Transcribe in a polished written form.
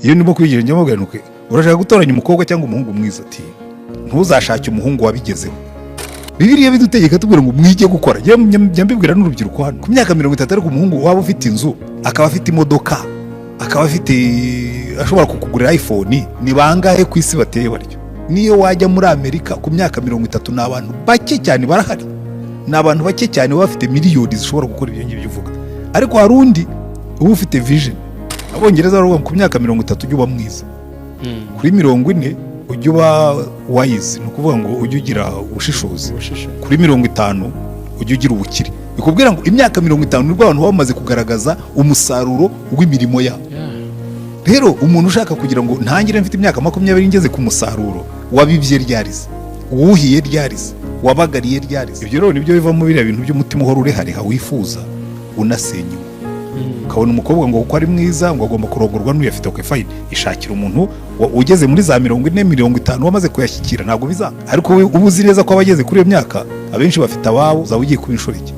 Iyo ndimo kwigira, njya mubwira nti: "Urashaka gutoranya umukobwa cyangwa umuhungu mwiza?" Ati: "Ntuzashake umuhungu wabigezeho." Bibiliya bidutegeka, tubwira ngo mwige gukora. Njya mbibwira n'urubyiruko hano ku myaka 30, ariko umuhungu waba ufite inzu, akaba afite imodoka, akaba afite, ashobora kukugurira iPhone, ni bangahe ku isi bateye batyo? Niyo wajya muri Amerika ku myaka 30, ni abantu bake cyane barahari, ni abantu bake cyane baba bafite miliyoni zishobora gukora ibyo ngibyo uvuga. Ariko hari undi uba ufite vision. Abongereza baravuga ngo ku myaka 30 ujye uba mwiza, kuri 40 ujye uba wise, ni ukuvuga ngo ujye ugira ubushishozi, kuri 50 ujye ugira ubukire. Bikubwira ngo imyaka 50 nibwo abantu baba bamaze kugaragaza umusaruro w'imirimo yabo. Rero umuntu ushaka kugira ngo ntangire mfite imyaka 20 ngeze ku musaruro, wabibye ryarize, wuhiye ryarize, wabagariye ryarize? Ibyo rero nibyo bivamo biriya bintu by'umutima uhora urehareha, wifuza, unasenya ingo. Ukabona umukobwa ngo kuko ari mwiza ngo agomba kurongorwa n'uyafite. Okay, fine, ishakira umuntu ugeze muri za 40, 50, wamaze kuyashyikira, ntabwo bizanga. Ariko wowe uba uzi neza ko abageze kuri iyo myaka abenshi bafite ababo, uzaba ugiye kuba inshoreke.